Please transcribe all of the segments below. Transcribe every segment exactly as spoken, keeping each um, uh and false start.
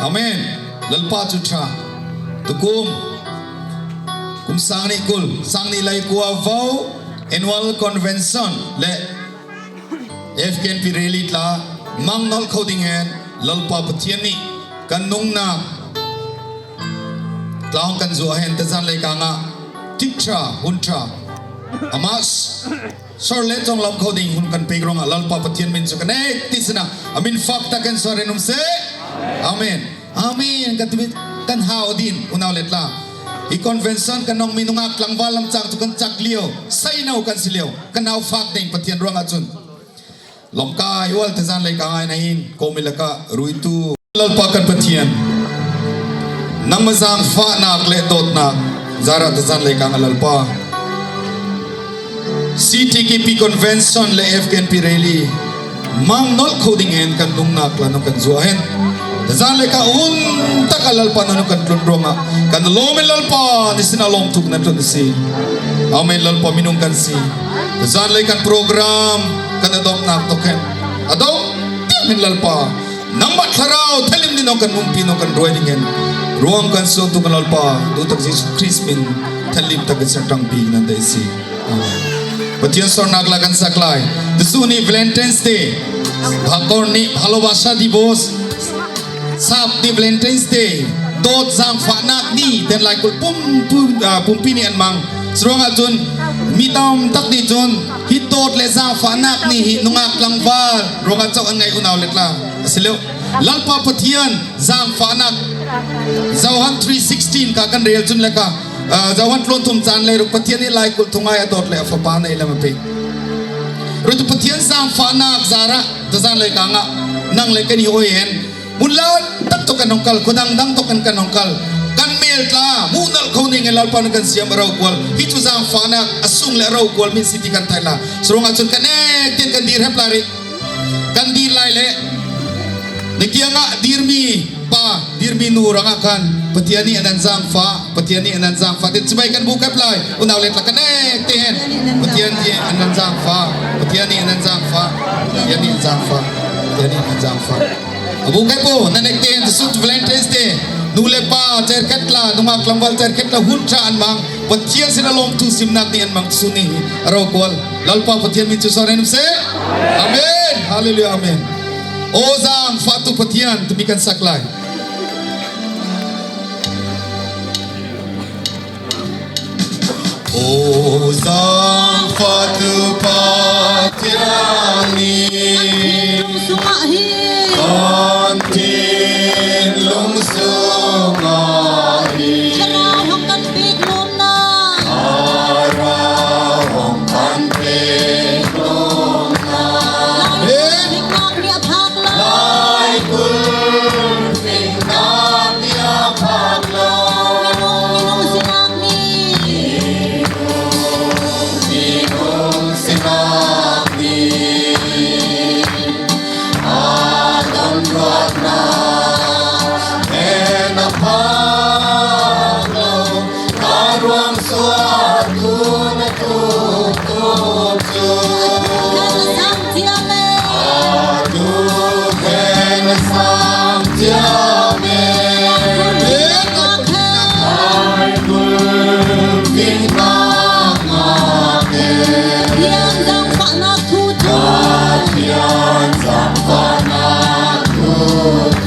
Amen. Lalpa chu ṭha. Tukum, kum sâng nih kul, sâng nih leikua vau Annual Convention leh F K N P Rally tla mang nawlh kho ding hen Lalpa Pathian nih kan nungnâk tla hawng kan zuah hen tuzân leikâng ah tikṭha, hun ṭha, amah sawr leh chawng lam kho ding hun kan pêk ruangah Lalpa Pathian min chu kan êk ti sinah a min fâk tak hen sawr hen um seh. Amen. Amen. Kan ti mi, kan hâu ding, unau leh tla. Hi convention kan nawng mi nungâk tlangvâl lam chang chu kan chak liau, sêi no kan si liau, kan hâu fâk ding Pathian ruangah chun. Lawmhkai ual tuzân leikâng ah na hin, kawhmi lakah ruitu Lalpa kan Pathian, nangmah zângfahnâk leh dâwtnâk zârah tuzân leikâng ah Lalpa, C T K P Convention leh F K N P Rally mang nawlh kho ding hen kan nungnâk tla nawng kan zuah hen tuzân leikâng hun takah Lalpa nawng kan tlun ruangah kan lâwm hen Lalpa, nisinah lâwmthu kan tlun asi. Amen. Lalpa minung kan si. Tuzân lei kan program kan a dawmhnâk tawk hen a dawm tiang hen Lalpa, nangmah Thlarau Thianghlim nih nawng kan umpi, nawng kan ruai ding hen ruang kan suangtu kan Lalpa, dutak Jisu Krist min thianghlim tak hen ṭangpi nan deih asi. Amen. Pathian sawrnâk la kan sak lai. Tusuni Valentine's Day, bhâkawr ni, Bhalobasha Divos, sâp ni, Valentine's Day, dâwt zângfahnâk ni ti hen laikulh pum, pum, ah, pumpi nih an mang. Churuangah chun mi tam tak nih chun hi dâwt leh zângfahnâk ni hi nungâk tlangvâl ruangah chauh an ngâi, unau leh tla. Asi lo, Lalpa Pathian zângfahnâk, Johan three sixteen kha kan rêl chun leh kha, ah, Johan tluan thum chân leiruk, Pathian nih laikulh thungâi a dâwt leh a Fapa nei lam a pêk. Ruitu Pathian zângfahnâk zârah tuzân leikâng ah nang leh kei nih hâwi hen mun lân tak tawh kan hawng kal, khua dang dang tawh kan, kan hawng kal. Kan mêl tla muh nawlh kho ning hen Lalpa nawng kan siam a rokual. Hi chu zângfahnâk a sûng leh a rokual min si ti kan theih lai. Churuangah chun kan êk ti hen kan dîr hep lai rih. Kan dîr lai leh na kiangah dîrmi pa, dîrmi nu rangah khan Pathian nih a nan zângfah, Pathian nih a nan zângfah ti hen chibai kan bûk hep lai. Unau leh tla, kan êk ti hen Pathian nih a nan zângfah, Pathian nih a nan zângfah, Pathian nih a nan zângfah, Pathian nih a nan zângfah. A bûk hep u, nan êk ti hen. Tusuni Valentine's Day, nu leh pa cherkhet tla, nungâk tlangvâl cherkhet tla hun ṭha an mang. Pathian sinah lâwmthu simnâk ni an mang, tusuni a rokual. Lalpa Pathian min chu sawr hen um seh. Amen. Hallelujah. Amen. Aw zângfahtu Pathian, ti mi kan sak lai. Aw zângfahtu Pathian nih, kan thinlung sungah hin Thlarau hawng kan pêk lâwmnâk, Thlarau hawng kan pêk lâwmnâk. Laikulh finghnâk nih a phâk lo. Laikulh finghnâk nih a phâk lo. Minung, minung sinâk nih, minung sinâk nih a dam ruatnâk hen a phâk lo. Ka ruang suahtu na tuk tuk chu. Hen a sâng thiam e. Atu hen a sâng thiam e. Laikulh finghnâk ngâk e. Pathian zângfahnâk thu tuk. Pathian zângfahnâk thu tuk.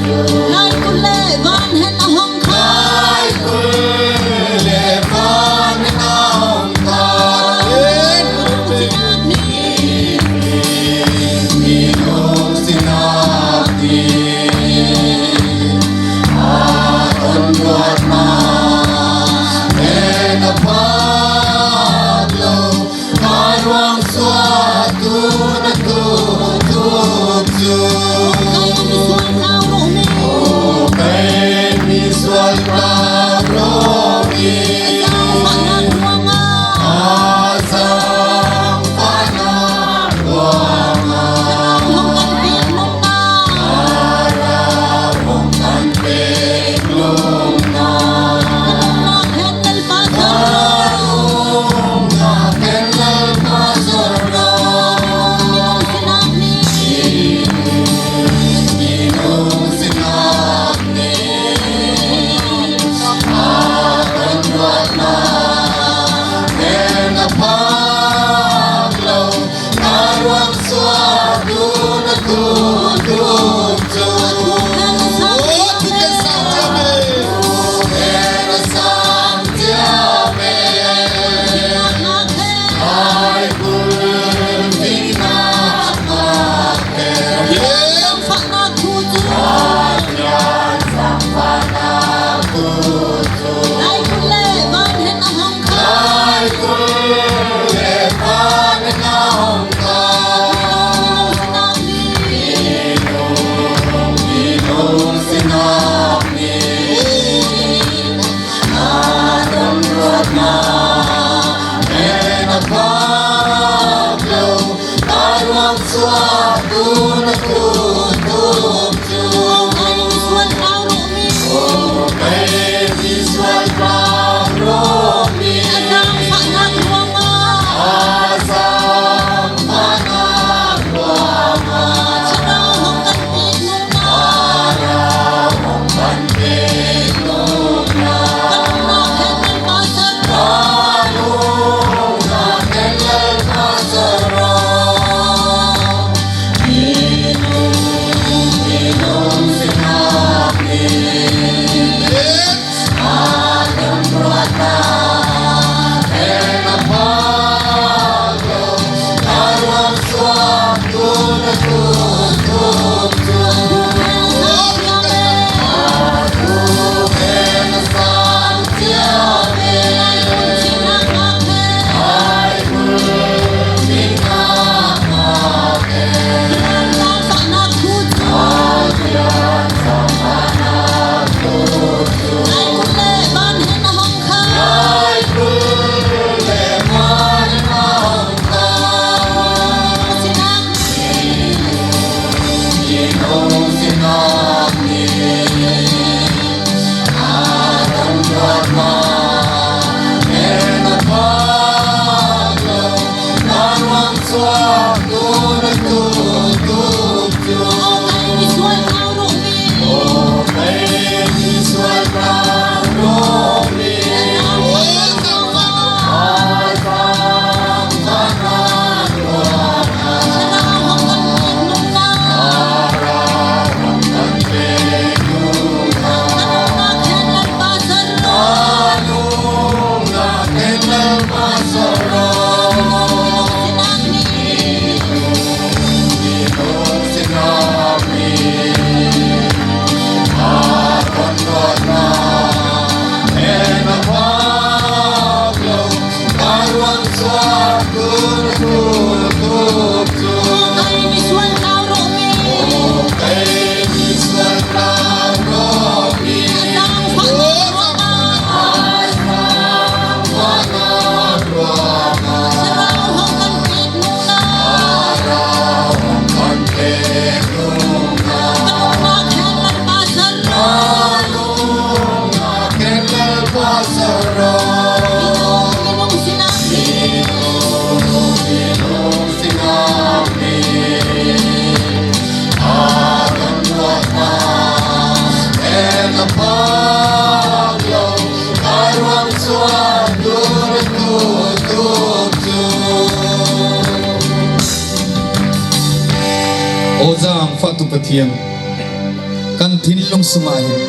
Pathian, kan thinlung sungah hin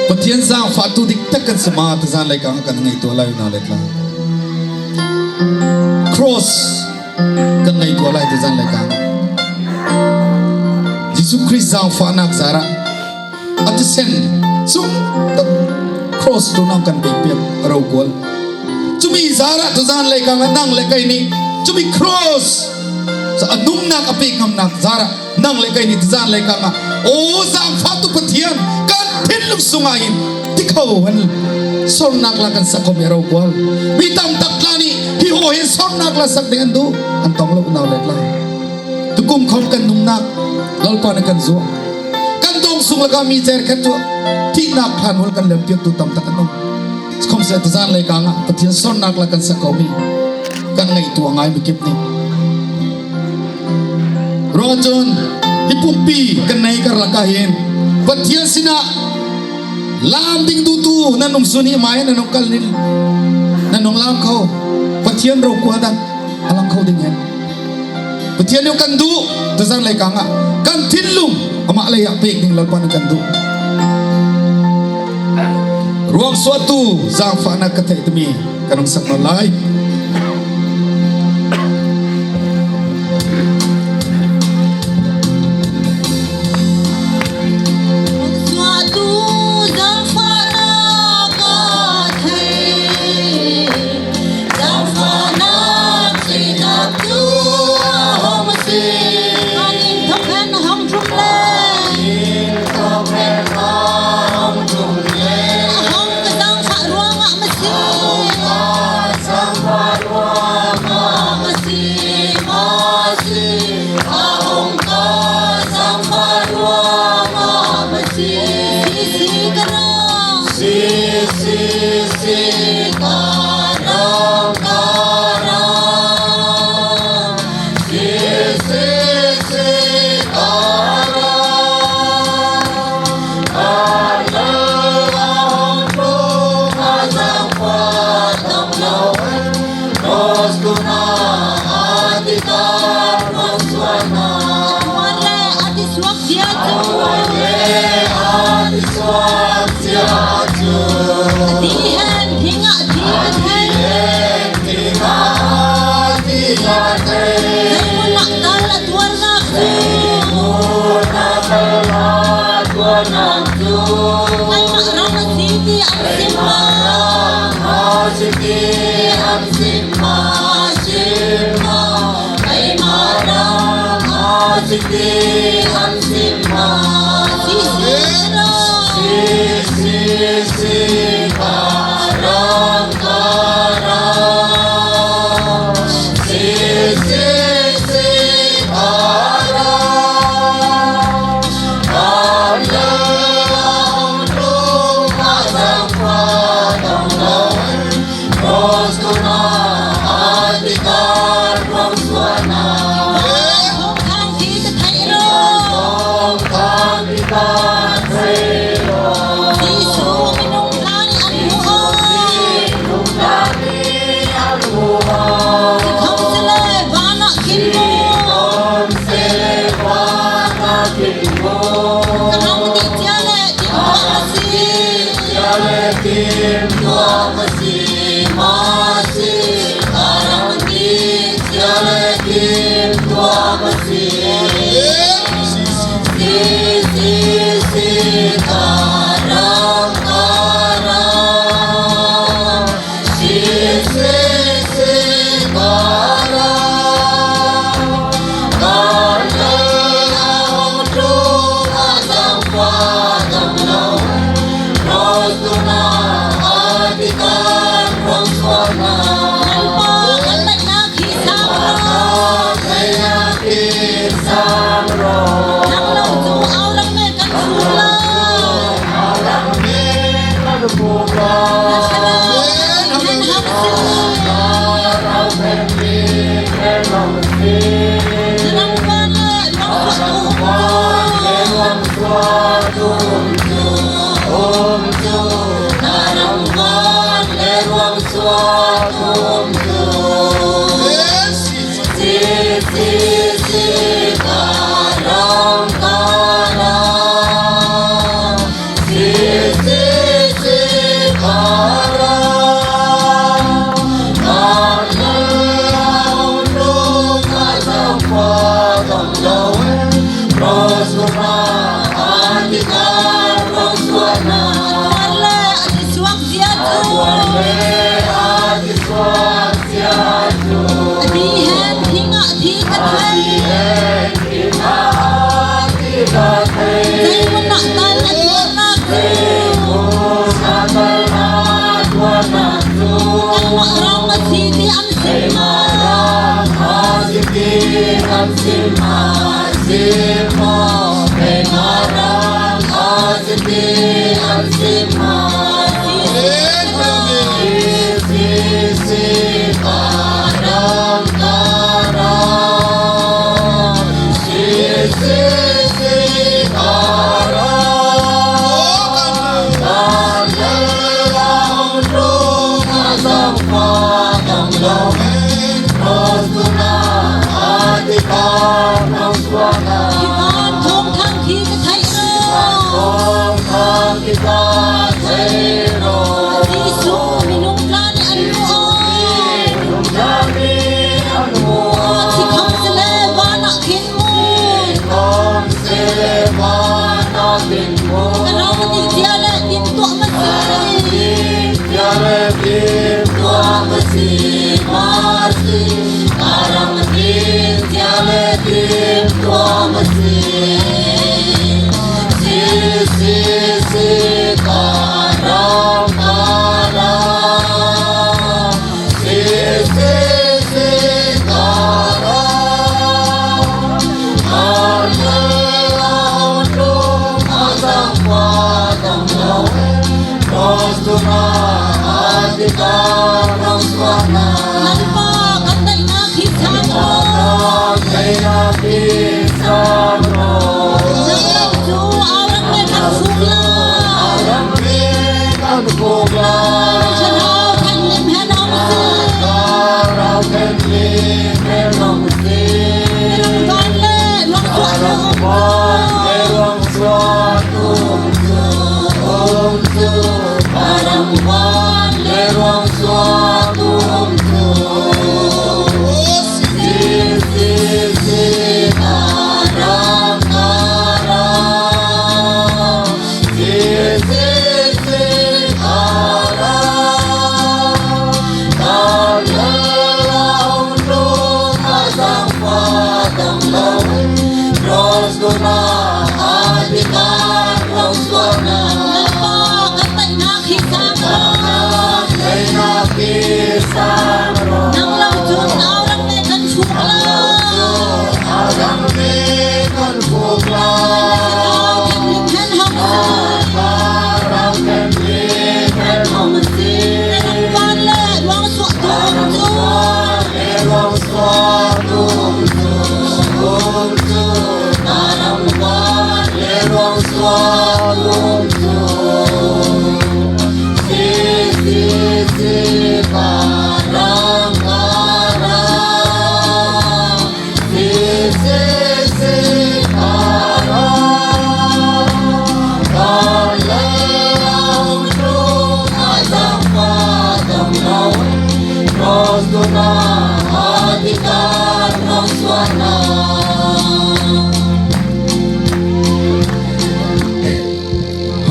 Pathian zangfahtu dik tak kan si ma tuzân leikâng kan ngaihtuah lai unau le tla. Cross kan ngaihtuah lai tuzân leikâng. Jisu Krist zangfahnâk zârah a thisen sung tak cross tlûnah kan pêk piak a rokual. Chumi zârah tuzân leikâng ah nang leh kei nih chumi cross a nungnâk a pêk ngamnâk zârah nang leh kei nih tuzân leikâng ah, aw zangfahtu Pathian, kan thinlung sungah hin ti kho hen sawrnâk la kan sak khawm hi a rokual. Mi tam tak tla nih hi hâwi hen sawrnâk la sak ding an duh, an tawng lo unau le tla. Tukum khawm kan nungnâk Lalpa nih kan zuah. Kan dâwngsung lakah mi cherkhat chu thihnâk thlanmual kan lem piaktu tam tak an um. Sikhawmsele tuzân leikâng ah Pathian sawrnâk la kan sak khawm hi kan ngaihtuah ngâi mi kip nih. Ruangah chun hi pumpi kan nei kar lakah hin Pathian sinah lâm ding duhtu nan um sun hi mâi hen nan hawng kal nih, nan hawng lâm kho. Pathian rokual dan a lang kho ding hen Pathian nih kan duh, tuzân leikâng ah kan thinlung amah lei ah pêk ding Lalpa nih kan duh. Ruangsuahtu zangfahnâk ka theih timi kan hawng sak nawn lai. Ruangsuahtu zangfahnâk ka theih. Zangfahnâk si tak tu a hawng si. Kan inthawk hen a hawng tum le. Inthawk hen a hawng tum le. A hawng ka zangfah ruangah masi. A hawng ka zangfah ruangah masi, masi. A hawng ka zangfah ruangah masi. Si, si, ka rang. Si, si, si, ka rang, ka rang. Si, si, si, ka rang. Ka rang, a hawng tlung a zangfah tam lo. Cross tlûnah a ti kar ruangsuahnâk. A tuar le a ti suak zia chu. A tuar le a ti suak zia chu. A ti hen thingah a ti ka theih. A ti hen thingah a ti ka theih. Zeimun ah kal a tuarnâk chu. Zeimun ah kal a tuarnâk chu. Keimah ram asi ti an sim ma. Keimah ram asi ti an sim ma, sim ma. Keimah ram asi ti an sim ma. Si, si, si, si, ka rang, ka rang. Si, si, si, ka rang. Ka rang, a hawng tlung a zangfah tam lo. Cross tlûnah a ti kar ruangsuahnâk. Thâwngthâng ti ka theih rawh. Thâwngthâng ti ka theih rawh. Jisu minung tla nih an hmuh aw. Minung tla nih an hmuh aw. Sikhawmsele vân ah khin mu. Sikhawmsele vân ah khin mu. Ka rang nih chia le tim tuah asi. Chia le tim tuah asi. Masi, ka rang nih chia le tim tuah asi. Si, si, si, ka rang, ka rang. Si, si, si, ka rang. Ka rang, a hawng tlung a zangfah tam lo. Cross tlûnah a ti kar ruangsuahnâk. Lalpa, kan neihnak hi sâng rawh. Kan neihnak hi sâng rawh. Nang lo chu au ram nih kan sung lo. Au ram nih kan sung lo. Na thlarau hen hawng si. Na thlarau hen hawng si. Na ram vân le ruangsuahtu um chu. Thawngthâng khi ka theih rawh. Jesuh minung tla nih an hmuh aw. Sikhawmsele vân ah khin mu. Ka ram a dih cia le dim tuah ma si. Lalpa, kan deihnâk hi sâng rawh. Nang lo chu âurang le kan fuk lai. Kan thlarau thenhlim hen hawng si. Kan vân le ruangsuah Lalpa, kan deihnâk hi sâng rawh. Nang lo chun âurang le kan fuk lai. Kan thlarau thenhlim hen hawng si. Kan vân le ruangsuah tu um chu.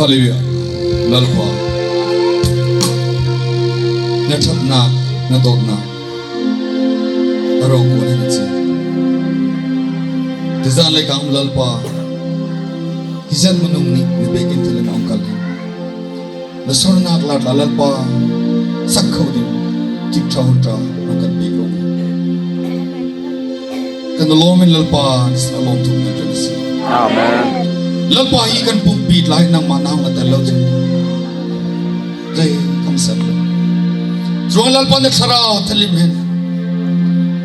Hallelujah. Lalpa, na ṭhatnâk, na dâwtnâk a rokual hen asi. Tuzân leikâng Lalpa, hi zân minung nih na biakin thalim ah hawng kal hen. Na sawrnâk lâr tla Lalpa, sak kho ding, ṭhit ṭha hun ṭha na kan pêk rawh. Kan lâwm hen Lalpa, na sinah lâwmthu na kan si. Amen. Lalpa, hi kan pumpi tla hi nangmah na hawng na tel lo chun. Zei kan sak lo. Churuangah Lalpa na thlarau thalim hen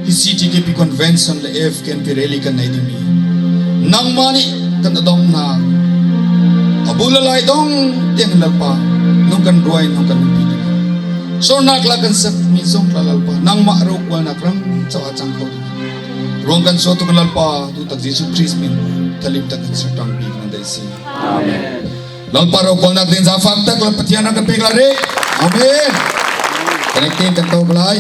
hi C T K P Convention leh F K N P rally kan nei ding mi nangmah nih kan dawmhnâk a bul a lâi dawng tiang Lalpa, nung kan ruai, nung kan umpi ding. Sawrnâk la kan sak mi zawng tla Lalpa, nangmah rokualnâk rang chauh ah chang kho ding. Ruang kan suah tu kan Lalpa, tu tak Jisu Krist min thalim tak kan sak ṭangpi kan deih asi. Amen. Lalpa rokualnâk ding zâ fâk tak Lalpa Pathian ah kan pêk lai rih. Amen. Kan ektê kan tawk lai.